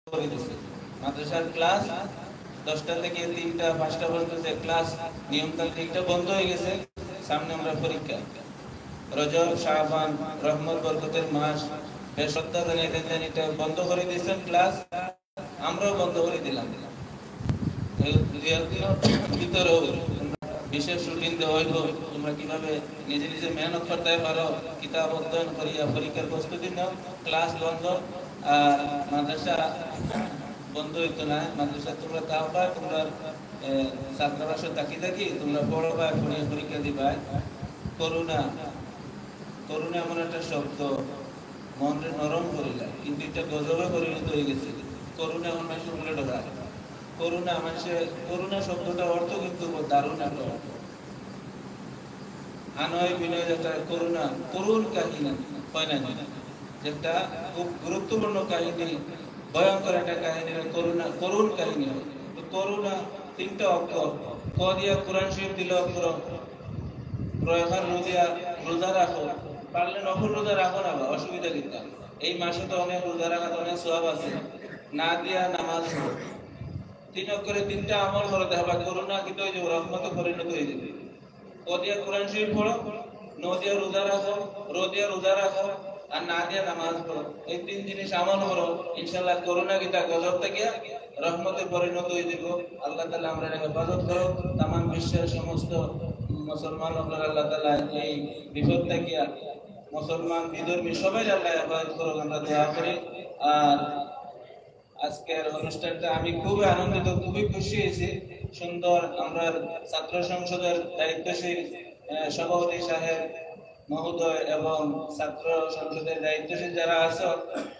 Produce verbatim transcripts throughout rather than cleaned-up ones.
করে দিছে। মাদ্রাসার ক্লাস দশটা থেকে তিনটা, পাঁচটা পর্যন্ত যে ক্লাস নিয়ম তান্ত্রিক, এটা বন্ধ হয়ে গেছে। সামনে আমরা পরীক্ষা, রজব, শাবান, রহমত বরকতের মাস, বেশ শ্রদ্ধা জানিয়ে দেন, এটা বন্ধ করে দিয়েছেন ক্লাস, আমরাও বন্ধ করে দিলাম। এই দুই একদিনের ভিতরেও বিশেষ রুটিন দেওয়া হইব, তোমরা কিভাবে নিজে নিজে মেহনত করতে পারো, কিতাব অধ্যয়ন করিয়া পরীক্ষার প্রস্তুতি নাও, ক্লাস বন্ধ। আর মাদ্রাসা বন্ধ হইতো না, মাদ্রাসা তোমরা থাকবা, তোমরা, এ, ছাত্রাবাসে থাকি থাকি তোমরা পড়বা, পড়িয়া পরীক্ষা দিবা। করোনা, করোনা এমন একটা শব্দ, মনরে নরম করিলা, কিন্তু এটা গজবে পরিণত হয়ে গেছে। করোনা এখন মানুষের মনে ডরায়। করোনা মানুষের, করোনা শব্দটা অর্থ কিন্তু খুব দারুণ একটা অর্থ। আনয় বিনয় একটা করুণা, করুণ কাহিনী, হয় না? একটা খুব গুরুত্বপূর্ণ কাহিনী, ভয়ঙ্কর একটা কাহিনী, করুণা, করুণ কাহিনী। তো করুণা তিনটা অক্ষর, ক দিয়া কোরআন শরীফ দিলে অক্ষর, রোজা, রোজা রাখো, পারলে নফল রোজা রাখো না বা, অসুবিধা কিতা? এই মাসে তো অনেক রোজা রাখার অনেক সওয়াব আছে। না দিয়া নামাজ পড়ো। তিন অক্ষরে তিনটা আমল করো, দেখবা করোনা কিন্তু ওই যে রহমতে পরিণত হয়ে যাবে। ক দিয়া কোরআন শরীফ পড়ো, ন দিয়া রোজা রাখো, র দিয়া রোজা রাখো, আর না দিয়া নামাজ পড়ো। এই তিন জিনিস আমল করো, ইনশাআল্লাহ করোনা কিতা গজব থেকে রহমতে পরিণত হয়ে দিব। আল্লাহ তাআলা আমরা হেফাজত করো, তামাম বিশ্বের সমস্ত মুসলমান অকলরে আল্লাহ তাআলা এই বিপদ থেকে, মুসলমান বিধর্মী সবাই আল্লাহ হেফাজত করো, আমরা দোয়া করি। আর আজকের অনুষ্ঠানটা আমি খুবই আনন্দিত, খুবই খুশি হয়েছি। সুন্দর, আমরা ছাত্র সংসদের দায়িত্বশীল, আহ, সভাপতি সাহেব মহোদয় এবং ছাত্র সংসদের দায়িত্বশীল যারা আছো,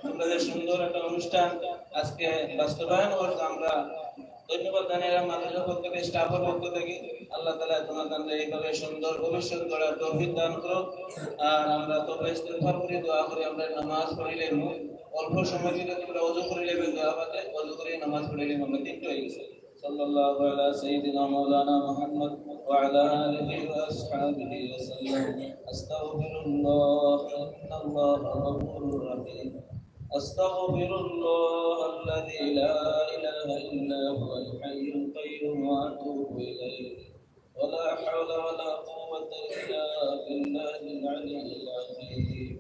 তোমরা যে সুন্দর একটা অনুষ্ঠান আজকে বাস্তবায়ন করছো, আমরা ধন্যবাদ জানাই মাদ্রাসার পক্ষ থেকে, স্টাফের পক্ষ থেকে। আল্লাহ তাআলা তোমাদের এইভাবে সুন্দর ভবিষ্যৎ গড়ার তৌফিক দান করো। আর আমরা তওবা ইস্তেগফার করি, দোয়া করি, আমরা নামাজ পড়িলে অল্প সময় যদি তোমরা অজু করিলে, দোয়া পাতে অজু করি নামাজ পড়িলে আমরা তিনটা হয়ে গেছে। صلى الله على سيدنا مولانا محمد وعلى آله وأصحابه وسلم. أستغفر الله، إن الله غفور رحيم. أستغفر الله الذي لا إله إلا هو الحي القيوم وأتوب إليه. ولا حول ولا قوة إلا بالله العلي العظيم.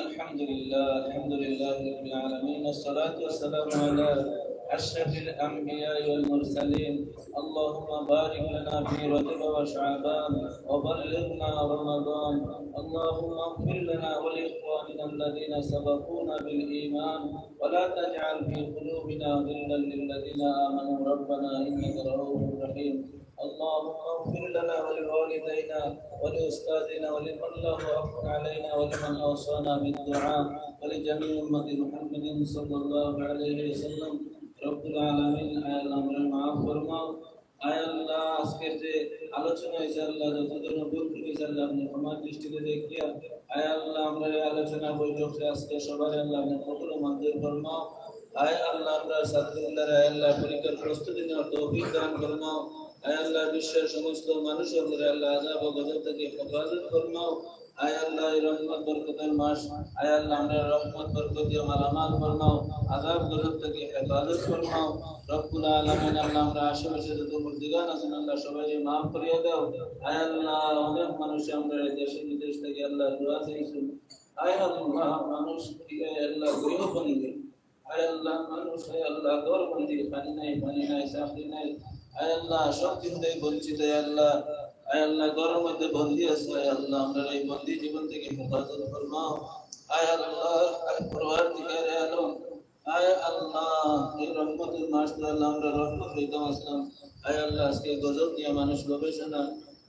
الحمد لله، الحمد لله رب العالمين، والصلاة والسلام على أشرف الأنبياء والمرسلين. اللهم بارك لنا في رجب وشعبان وبلغنا رمضان. اللهم اغفر لنا ولإخواننا الذين سبقونا بالإيمان ولا تجعل في قلوبنا غلا للذين آمنوا ربنا إنك رؤوف رحيم. اللهم اغفر لنا ولوالدينا ولأستاذنا ولمن له حق علينا ولمن أوصانا بالدعاء ولجميع أمة محمد صلى الله عليه وسلم. রব্বুল আলামিন, আয় আল্লাহ, আমরা মাফ ফরমাও। আয় আল্লাহ, আজকের যে আলোচনা হয়েছে আল্লাহ, যত ধরনের ভুল ত্রুটি হয়েছে আল্লাহ, আপনি ক্ষমার দৃষ্টিতে দেখিয়া, আয় আল্লাহ, আমরা এই আলোচনা বৈঠকে আজকে সবাই আল্লাহ, আপনি কবুল ও মঞ্জুর ফরমাও। আয় আল্লাহ, আমরা ছাত্রদের, আয় আল্লাহ, পরীক্ষার প্রস্তুতি নেওয়ার তৌফিক দান ফরমাও। আয় আল্লাহ, বিশ্বের সমস্ত মানুষ, আল্লাহ, আল্লাহ, আযাব ও গজব থেকে হেফাজত ফরমাও। আয় আল্লাহ, এই রহমত বরকতের মাস, আয় আল্লাহ, আমরা রহমত বরকত দিয়ে মালামাল ফরমাও, আযাব গজব থেকে হেফাজত ফরমাও। রব্বুল আলামিন, আল্লাহ, আমরা আশেপাশে যত মুর্দিগান আছেন, আল্লাহ, সবাইকে মাফ করিয়া দাও। আয় আল্লাহ, অনেক মানুষ আমরা এই দেশে বিদেশ থেকে, আল্লাহ, দোয়া চাইছেন। আয় আল্লাহ, মানুষ কি, আয় আল্লাহ, গৃহবন্দী। আয় আল্লাহ, মানুষ, আয় আল্লাহ, ঘরবন্দি, পানি নাই, পানি নাই, চাকরি নাই। আয় আল্লাহ, সব কিছুতেই বঞ্চিত, আয় আল্লাহ। আয় আল্লাহ, ঘরের মধ্যে বন্দি আছে, আয় আল্লাহ, আমরা এই বন্দি জীবন থেকে হেফাজত ফরমাও। আয় আল্লাহ, আয় পরওয়ারদিগারে আলম, আয় আল্লাহ, এই রহমতের মাস তো আল্লাহ আমরা রহমত হইতাম আসলাম। আয় আল্লাহ, আজকে গজব নিয়ে মানুষ গবেষণা।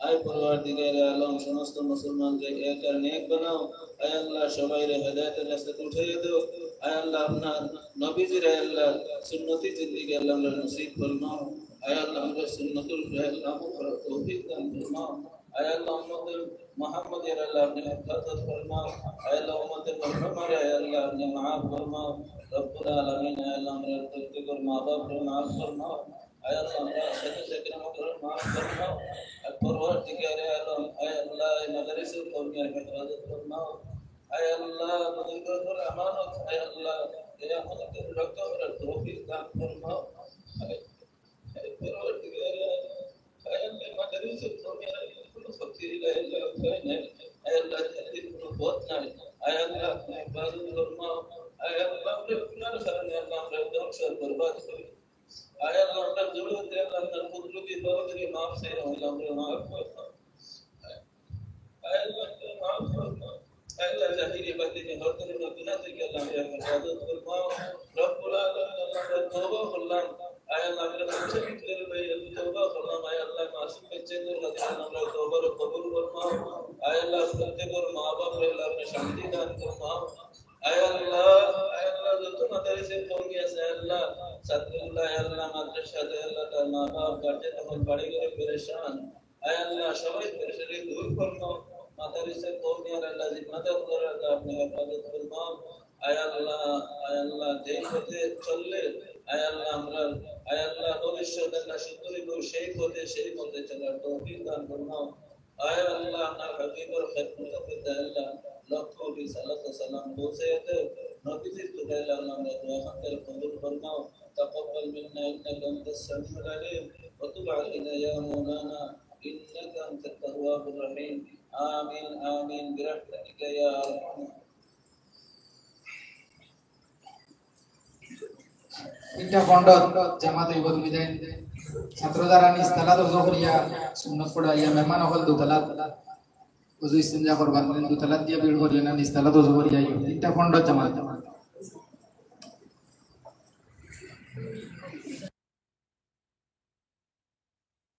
আয় পরওয়ারদিগারে আলম, সমস্ত মুসলমানকে এক আর নেক বানাও। আয় আল্লাহ, সবাইরে হেদায়েতের রাস্তাতে উঠাইয়া দাও। আয় আল্লাহ, আপনার নবীজির, আয় আল্লাহ, সুন্নতি জিন্দেগি আল্লাহ আমরা নসিব ফরমাও। আয় আল্লাহ, আমরা সুন্নতুল ফিল আমল করার তৌফিক দান ফরমাও। আয় আল্লাহ, উম্মতে মুহাম্মদিয়ার আল্লাহ আপনি হেফাজত ফরমাও। আয় আল্লাহ, উম্মতে মুহাম্মদিয়ার আল্লাহ আপনি মাফ ফরমাও। রব্বুল আলামিন, আয় আল্লাহ, আমরা প্রত্যেকের মা বাপরে মাফ ফরমাও। আয় আল্লাহ, আমরা সাথে সাথে আমাদের মাফ ফরমাও। আর পরওয়ারদিগারে আলম, আয় আল্লাহ, এই মাদারিসুল কওমিয়ার হেফাজত ফরমাও। আয় আল্লাহ, বুজুর্গর আমানত, আয় আল্লাহ, এই আমানতের রক্ষা করার ফরমাও। পরওয়ারদিগার, আয় আল্লাহ, মাদারিসুল কওমিয়ার কোনো ফকির, আয় আল্লাহ, উপায় নাই। আয় আল্লাহ, তাদের কোনো পথ নাই। আয় আল্লাহ, আপনি হেফাজত ফরমাও। আয় আল্লাহ, আমরা গুনার কারণে, আল্লাহ, আমরা ধ্বংস আর বরবাদ করি। আয় আল্লাহ, আমরা জরুরতে, আল্লাহ, আপনার কুদরতি দরবারে মাফ চাই, আল্লাহ, আমরা মাফ করতাম। আয় আল্লাহ, মাফ করো। আয় আল্লাহ, জাহিরি বাতিনি হর ধরনের গুনাহ থেকে আল্লাহ আমাদের হেফাজত ফরমাও। রব্বুল আলামিন, আল্লাহ, আমরা তওবা করলাম। আয় আল্লাহ, আমরা বাচ্চা বিক্রির ভাই, আমি তওবা করলাম। আয় আল্লাহ, মাসুম বাচ্চাদের কাছে আল্লাহ, আমরা তওবার কবুল ফরমাও। আয় আল্লাহ, প্রত্যেকের মা বাপ, আল্লাহ, আপনি শান্তি দান ফরমাও। আয় আল্লাহ, আয় আল্লাহ, যত মাদারিসে কওমি আছে, আয় আল্লাহ, ছাত্রগুলো, আয় আল্লাহ, মাদ্রাসা, আয় আল্লাহ, তার মা বাপ, গার্জিয়ান এখন বাড়ি ঘরে পেরেশান। আয় আল্লাহ, সবাই পেরেশানি দূর ফরমাও। মাদারিসে কওমিয়ার আল্লাহ, জিম্মাদার করার আল্লাহ, আপনি হেফাজত ফরমাও। আয় আল্লাহ, আয় আল্লাহ, যেই পথে চললে, আয় আল্লাহ, আমরা, আয় আল্লাহ, ভবিষ্যতে আল্লাহ সুন্দরী বউ সেই পথে, সেই পথে চলার তৌফিক দান ফরমাও। আয় আল্লাহ, আপনার হাবিবের খেদমত করতে আল্লাহ লক্ষ কোটি সালাত ও সালাম পৌঁছে দেও। নবীজির তুকাইলে আল্লাহ আমরা দোয়া খানদের কবুল ফরমাও। تقبل منا إنك أنت السميع العليم وتب علينا يا مولانا إنك أنت التواب الرحيم. آمين، آمين، برحمتك يا أرحم. তিনটা পনেরো জামাত অইব, তুমি দেন। ছাত্র যারা নিচতলাত অজু করিয়া সুন্নত পড়াইয়া মেহমান অকল দুতলাত অজু ইস্তিনজা করবা, তুমি দুতলাত দিয়া ভিড় করিও না, নিচতলাত অজু করিয়া আইও। তিনটা পনেরো জামাত।